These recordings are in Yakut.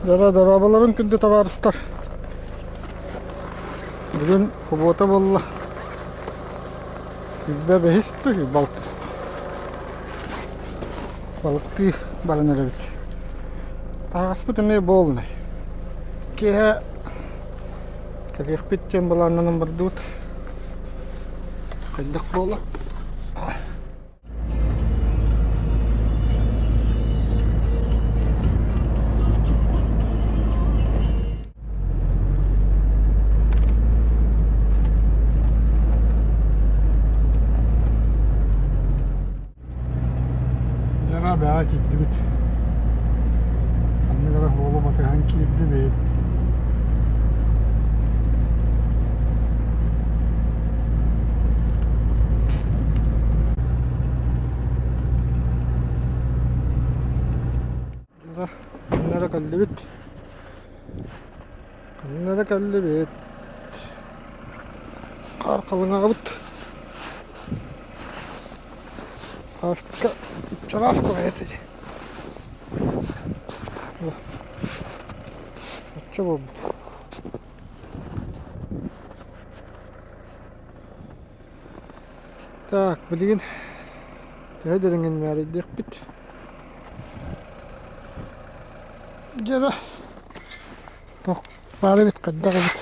Дьоро дорооболорун күндү табаарыстар! Бүгүн субуота буолла. Сүүрбэ бэһис да сүүрбэ алтыс да. Балыктыы баран эрэбит. Таһаҕаспыт эмиэ буолунай. Киэһэ кэлиэхпит диэн былааннанан бардыбыт. Хайдах буолла? Дьара бэҕэ киирдибит. Ханнык эрэ суолу батыһан киирдибит. Ханна эрэ кэллибит. Ханна эрэ кэллибит. Хаар халыҥаабыт. Артка чараас баҕайы дии. Оччо буолбут. Так, билигин төһө дириҥин мээрийдиэхпит. Дьэ туох баар эбит, хайдах эбит.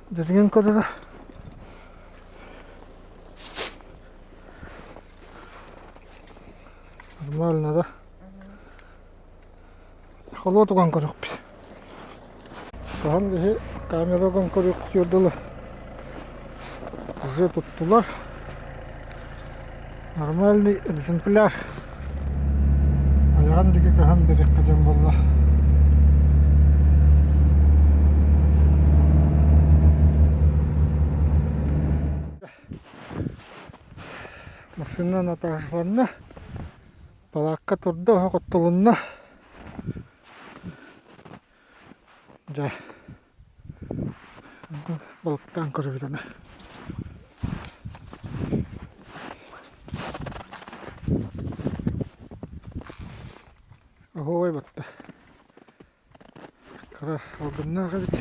Дириҥин көрөрө Нормально да? Холуо туган көрүөхпүт. Хаһан биһи камераган көрүөхпүтүгэр дылы уже туттулар. Нормальный экземпляр. Айаҕын диэки көһөн биэриэххэ диэн буолла. Массыына натаһаланна, палаакка турда, оһох оттулунна. Дьэ, балыктаан көрөбүт аны. Оһуобай батта. Кыра алгыннаах эбит.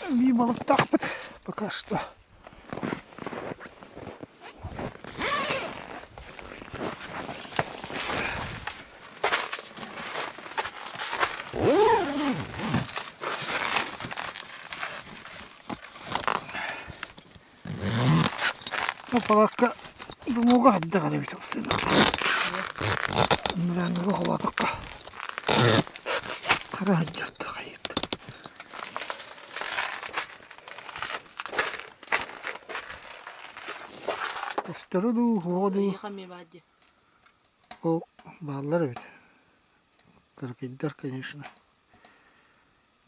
Эбии балыктаахпыт пока что. Палаакка дымууга хайдах эрэ эбит Мырааҥҥа холоотоххо хара сылдьар да хайыт. Көстөрө дуу, суоҕа дуу? Ол бааллар эбит. Кыракыйдар, конечно.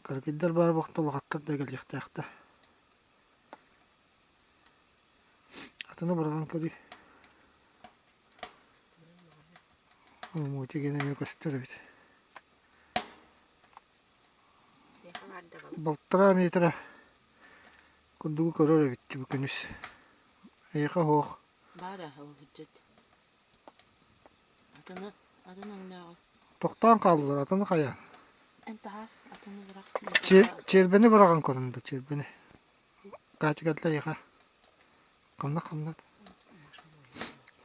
Кыракыйдар баар буолта улахаттар да кэлиэхтээхтэр. Атыны быраҕан көрүй. Муутигин эмиэ көстөр эбит. Балтараа метрэ курдугу көрөр эбит бу күнүс. Эйиэхэ суох. Баар ол бүттүт. Атыны, атын өҥнөөҕү. Тохтоон хааллылар, атыны хайаан? Эн таһаар, атыны бырах. Чиэрбэни быраҕан көрүн да, чиэрбэни. Катя кэллэ эйиэхэ. Ханна хамнат?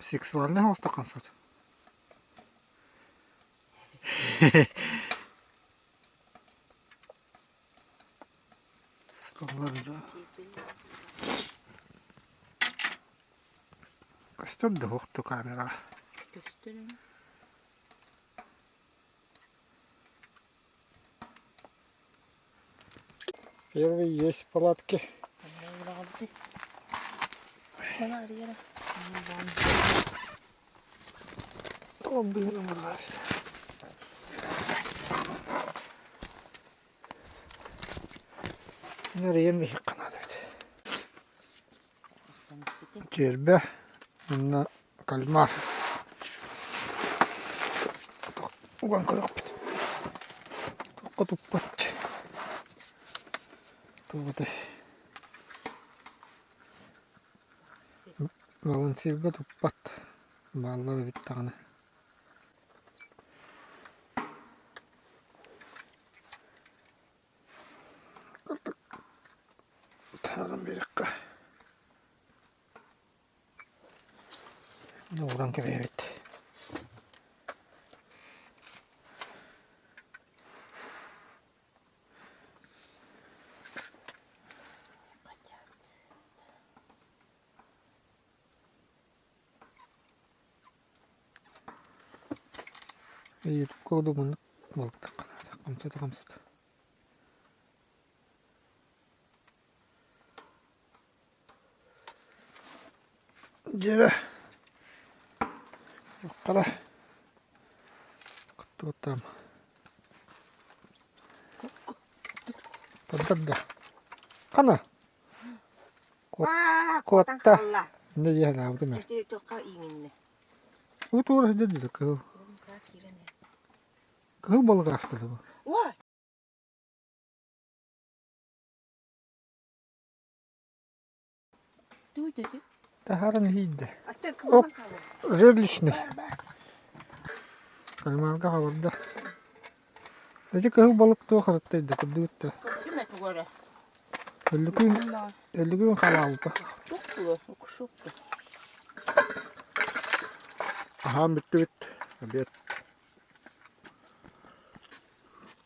Сексуальнай оҥосто хамсат. Көстөр да уһукту камераҕа. Көстөр ини. Первый есть в палатке. Нарыйан биһиэххэ наада эбит. Чиэрбэ уонна кальмар. Уган көрүөхпүт. Туохха туппат. Туох Балансирга туппат. Бааллар эбит даҕаны. Таһааран биэриэххэ. Ууран кэбиһэбит. Ютубка удобуннук балыктахха наада, хамсата-хамсата. Дьиэ хара куттуоттаам тардар да хана куотта иннэ дии санаабытым ээ уу туора сылдьар дии кыһыл кыһыл балык аастата бу Таһааран иһийдэ. Оп, жерличный. Кальмарга хабарда. Ити кыһыл балык туох арыттайда кырдыбыт да. Өллүкүүн, өллүкүүн халаалта. Аһаан бүттүбүт. Обед.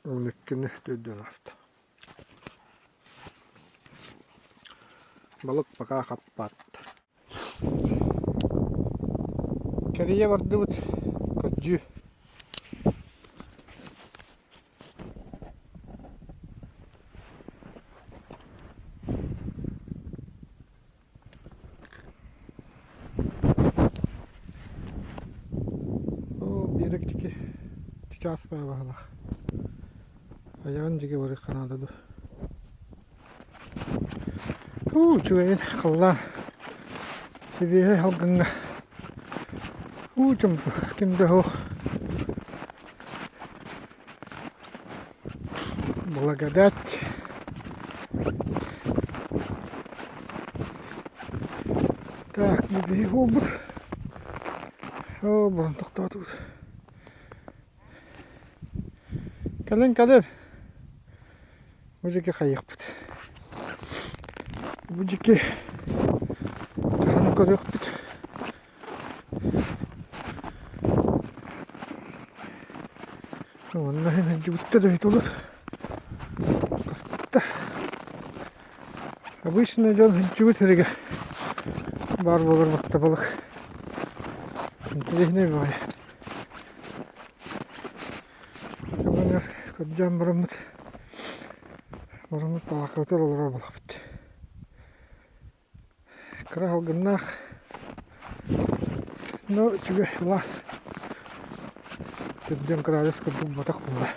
12-ни төрдүөн ааста. Балык пока хаппат. Кэрийэ бардыбыт көрдүү. Ол биэрэк диэки чычаас баҕалаах. Айаҕын диэки барыахха наада дуо? Уу, үчүгэйин халлаан сибиэһэй салгыҥҥа уу чумпу ким да суох Благодать Так, биһи буолбут. Оо, бурун тохтоотубут. Кэлин, кэлин. Бу дьики хайыахпыт. Бу дьики хаһан көрүөхпүт. Уонна сылдьыбыттар эбит олор. Хаспыттар. Обычно дьон сылдьыбыт сиригэр баар буолар баттабылык. Интэриэһинэй баҕайы. Сабанар көрдөөн бараммыт бараммыт палаакабытыгар олорор буоллахпыт. Кыра салгыннаах, но үчүгэй сылаас. Төрдүөн кыраадыс курдук ботох буолла.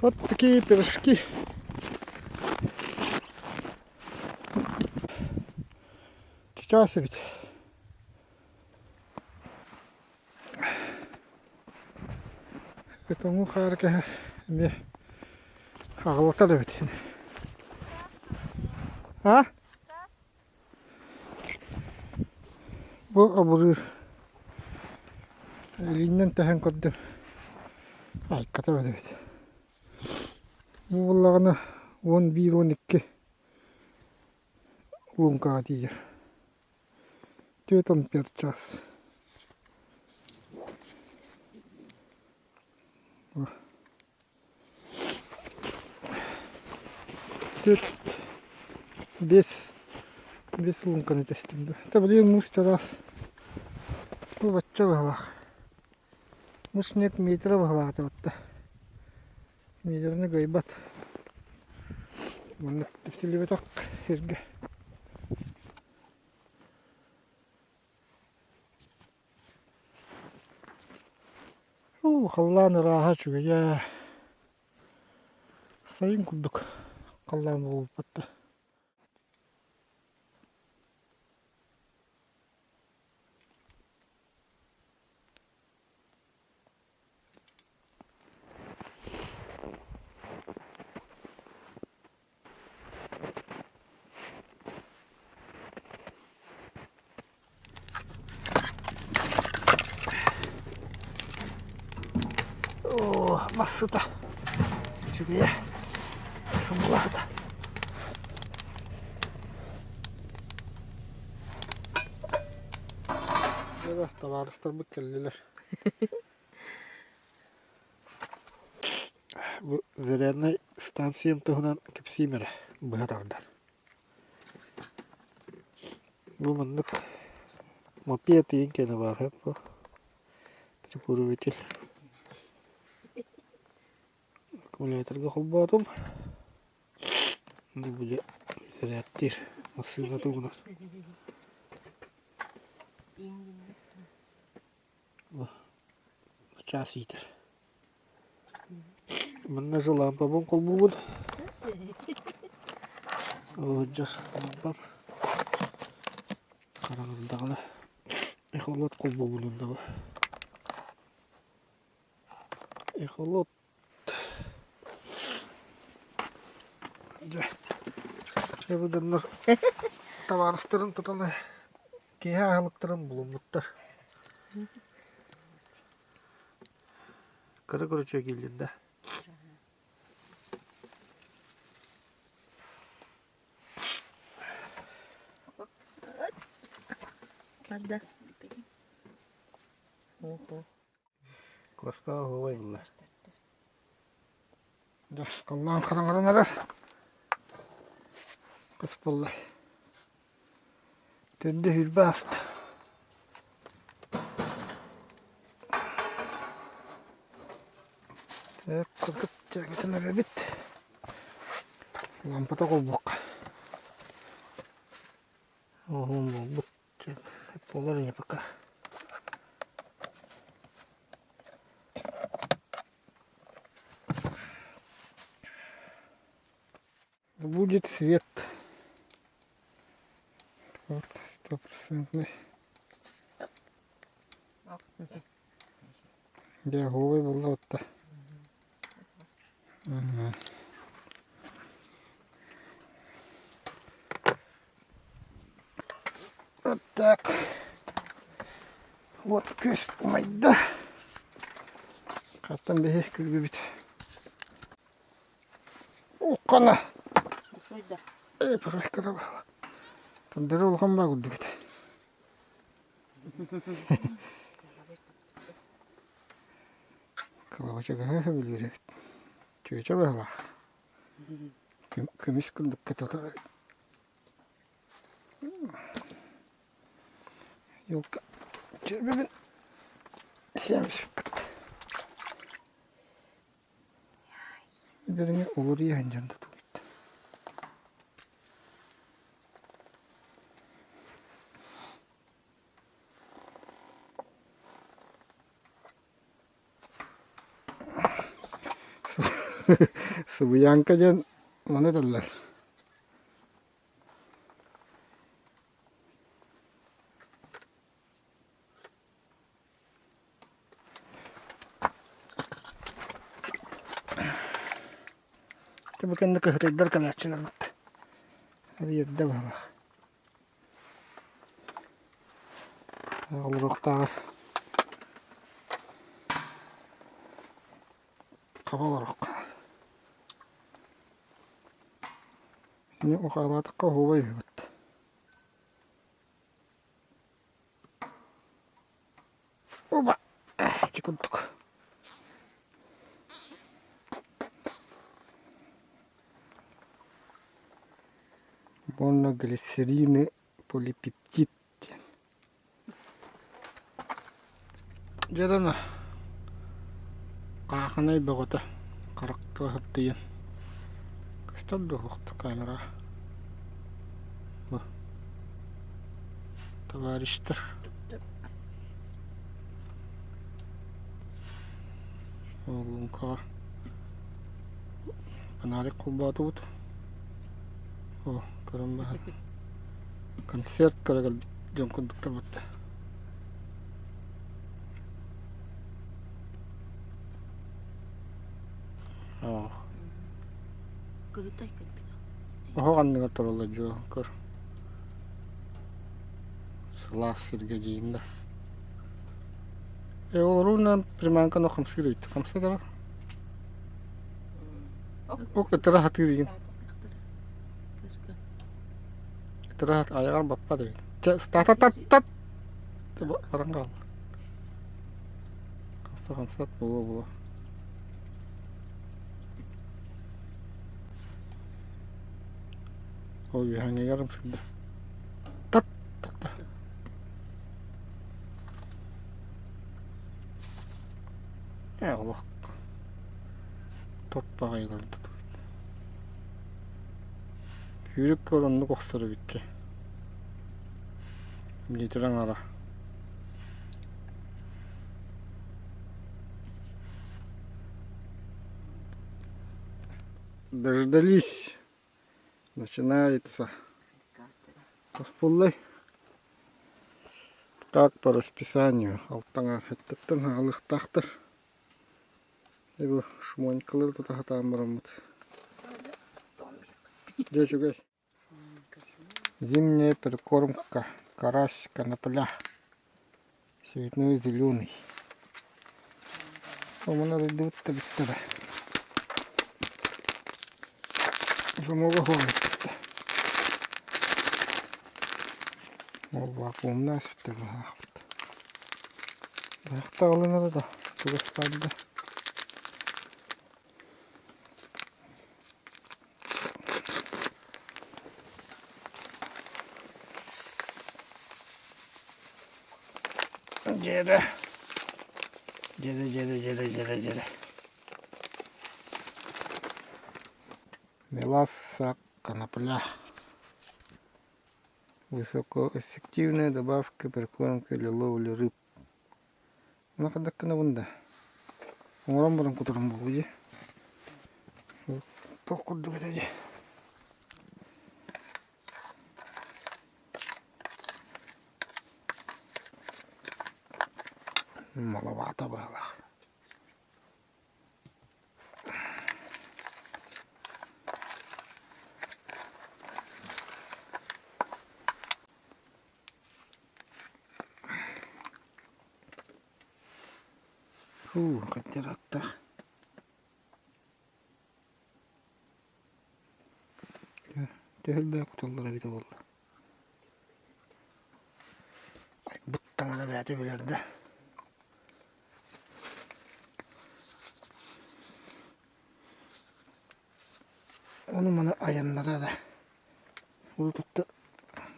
Вот такие пирожки. Сейчас ведь. Тоҥуу хаары кэһэ эмиэ аҕалата да эбит. А? Бу абырыыр илииннэн тэһэн көрдүм. Айката бэт эбит. Бу буоллаҕына 11-12 луҥкаҕа тиийэр. 4 час. Түөрт, биэс, биэс луҥканы тэстим да. Это блин муус чараас. Бу бачча быһалаах. Муус нет метра быһалаата батта. Метраны кыайбат. Маннык типсиллибэтэх сиргэ. Уу, халлаан ырааһа үчүгэйэ. Сайын курдук халлаан буолбат да. Оо, мас сыта үчүгэйэ, сымылаата. Дьэ, табаарыстарбыт кэллилэр. Бу заряднай станциям туһунан кэпсиим эрэ, быһа тардан. Бу маннык мопед диэн кэнэ баар бу прикуриватель. Аккумуляторга холбоотум. Бу били зарядтыыр массыына тугунан. Чаас иитэр. Манна же лампабын холбуубун. Ыалдьар лампам. Хараҥардаҕына эхолот холбуубун онно. Эхолот. Дьэ, бу дьоннор табаарыстарын тутан киэһэ аһылыктарын булуммуттар. Кыра көрүчүө кииллин да. Барда. Ого. Куоска оһуобай буллар. Халлаан хараҥаран эрэр. Кыс буолла. Төрдө хүрбэ ааста. Так, курдук дьэҥэтин эбэбит. Лампата холбуохха. Оһуом буолбут. Буолар ини пока. Будет свет. Вот, стопроцентный. Дьэ, оһуобай буолла батта. Вот так. Вот күөс умайда. Хаттан биһи күлгүбүт. Уххана. Эй, пахай Тандыры улахан баа курдук этэ. Кылабачыгаһы сөбүлүүр эбит. Чүөчэ быһалаах. Көмүс курдук кытатар. Елка чөрбөбүн сиэмсиппит. Дириҥи уларыйа сылдьан тутуллубут. Сыбыйааҥка диэн маны этэллэр. Ити бу кэннэ кыһытыйдар кэлээччилэр бытта. Эрийэрдэ быһалаах. Олоруохтааҕар хаба олоруохха. Ини ухаалаатахха оһуобай үһү бытта. Оба! Ити курдук. Моноглицерины полипептид диэн. Дьэ хаахынай бөҕөтө харахтара сыттыйан көстөр да суох камера бу товарищтар. Луҥкаҕа фонарик холбоотубут. О, көрөн баһан концерт көрө кэлбит дьон курдуктар батта. Оо. Кыһытай кэлбит. Оһох анныгар тураллар дьуо көр. Сылаас сиргэ дьиин да. Э олоруунан приманканы хамсыыр эбит. Хамсыыр Ок ытыра хатыыр игин. Ытыра айаҕар баппат эбит. Чэ, стата-тат-тат! Баран хаалла. Хамса хамсат буолуо-буолуо. Ол үөһэҥҥигэр ымсырда. Тат! Татта. Ээ олох тот баҕайыларын тутуйда. Сүүрүк көр оннук охсор эбиккэ. Литр аҥара. Дождались. Начинается. Хоспуллай. Так по расписанию. Алтаҥа хэттаттан хаалыахтаахтар. Бу шмонькалары тута сатаан бараммыт. Дьэ үчүгэй. Зимняя прикормка, карась, конопля, цветной зеленый. Омун арыйдыбыт да бүттэ да. Замога хуола Ол вакуумнаах сүттэ быһаахпыт. Быһахта да чугас баар да. Дьиэрэ. Дьиэрэ, дьиэрэ, дьиэрэ, дьиэрэ, дьиэрэ. Меласса конопля. Высокоэффективная добавка прикормки для ловли рыб. Ону хайдах гынабын да оҥорон баран кутарым буолуо дии. Туох курдук этэ дии. Маловато быһалаах. Фу, хатыратта. Төһөлбөөх кутуллар эбитэ буолла. Буттаҥана бэйэтэ билэр да. Ону-маны айаннара да урутутта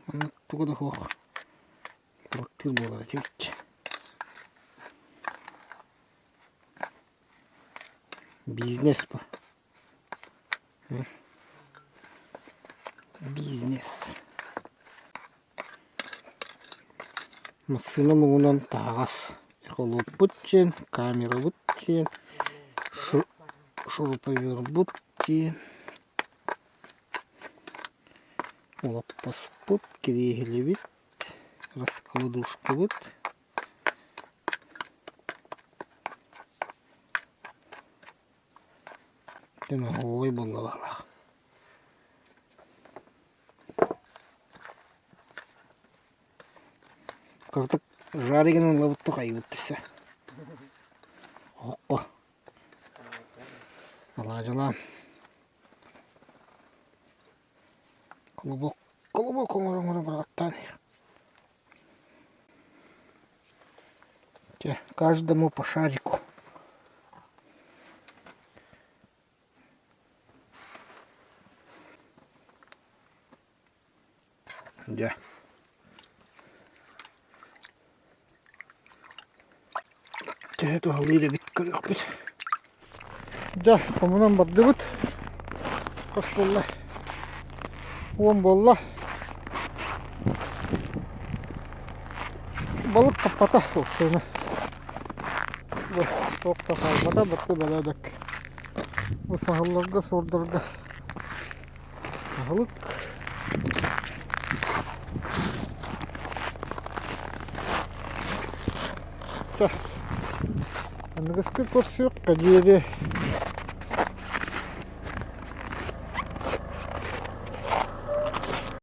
манна туга да суох балыктыыр буолар этибит. Бизнес бу. Бизнес. Массыына муҥунан таһаҕас эхолоппут диэн, камерабыт диэн, шуруповербут диэн, олоппоспут, кириэһилэбит, раскладушкабыт. Дьэ оһуобай буолла баҕалаах. Кырдык жаригынан ылабыт хайыбыт түссе. Оһоххо алаадьылаан колобок колобок оҥоро-оҥоро быраҕаттаан Чэ, каждому по шарику. Дьэ. Төһө туһалыыр эбит көрүөхпүт. Дьэ, хомунан бардыбыт. Хос буолла. Уон буолла. Балык хаппата. Бу. Туох да хаалбата, барыта бэрээдэк. Бу саһылларга, суордарга аһылык. Чэ, аныгыскы көрсүөххэ диэри.